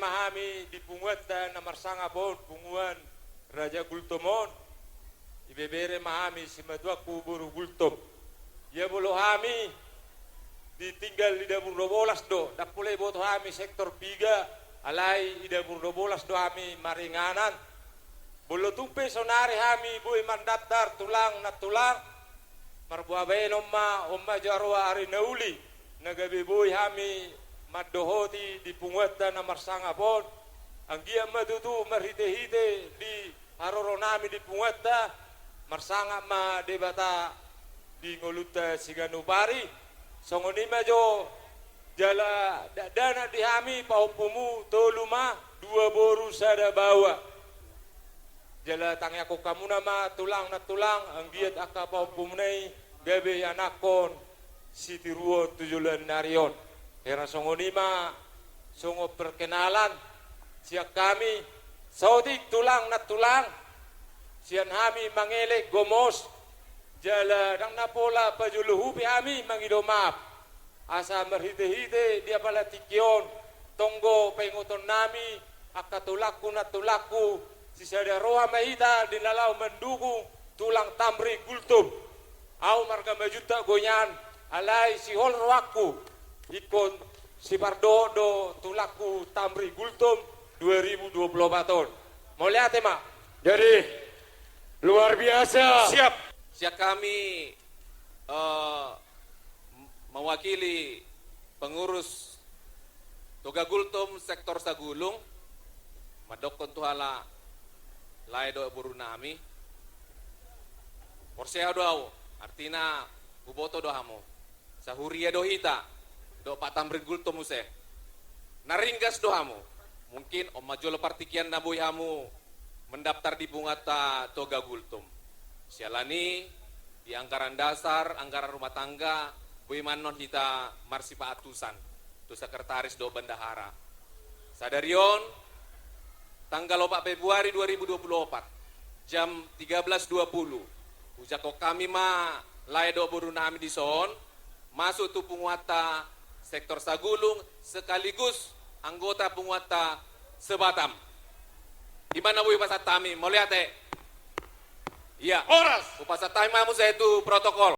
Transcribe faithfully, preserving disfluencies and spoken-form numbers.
ma hami di punguanta na marsangap on, punguan Raja Gultom on. Ibebere ma hami simatuangku boru Gultom. Ia molo hami ditinggal di Dapur dua belas do, ndang pola diboto hami sektor piga, alai di Dapur dua belas do hami maringanan. Molo tung pe sonari hami boi mandaftar tulang nantulang, marboa baenon ma, on ma jo roha ari na uli na gabe boi hami mandohoti di punguanta na marsangap on. Anggiat ma tutu marhitehite di haroronami di punguanta, marsangap ma Debata di ngolunta siganup ari. Songon i ma jo, jala dakdanak di hami pahompumu tolu ma, dua boru sada baoa. Jala tangiangkon hamuna ma tulang nantulang, anggiat angka pahompumuna i gabe ianakhon sitiruon tu joloan ni ari on. Hira songon i ma songon perkenalan sian hami, saotik tulang nantulang, sian hami mangelek gomos, jala ndang na pola pajolo hupi hami mangido maaf. Asa marhitehite di apala tingki on, tonggo paingotonnami angka tulangku nantulangku, sisada roha ma hita di na laho mandukung tulang Tamrin Gultom. Au marga Majuntak Goian, alai sihol rohangku ingkon sipardohot do tulangku Tamrin Gultom dua ribu dua puluh opat on. Mauliate ma. Jadi, luar biasa. Siap. Sian hami, eh, mewakili pengurus Toga Gultom sektor Sagulung, mandokkon tu halak lae dohot borunami, porsea do au, artina huboto do hamu. Sahuria do hita dohot Pak Tamrin Gultom muse. Na ringgas do hamu. Mungkin on ma jolo partingkian na boi hamu mendaftar di punguanta Toga Gultom. Siala ni di anggaran dasar, anggaran rumah tangga, boi ma annon hita marsipaatusan tu sekretaris dohot bendahara. Sadari on, tanggal opat Februari dua ribu dua puluh opat, jam tiga belas dua puluh, hujangkon hami ma lae dohot borunami dison, masuk tu punguanta sektor Sagulung sekaligus anggota punguanta se-Batam. I ma na boi hupasahat hami, mauliate. Ia. Horas. Hupasahat hami ma muse tu protokol.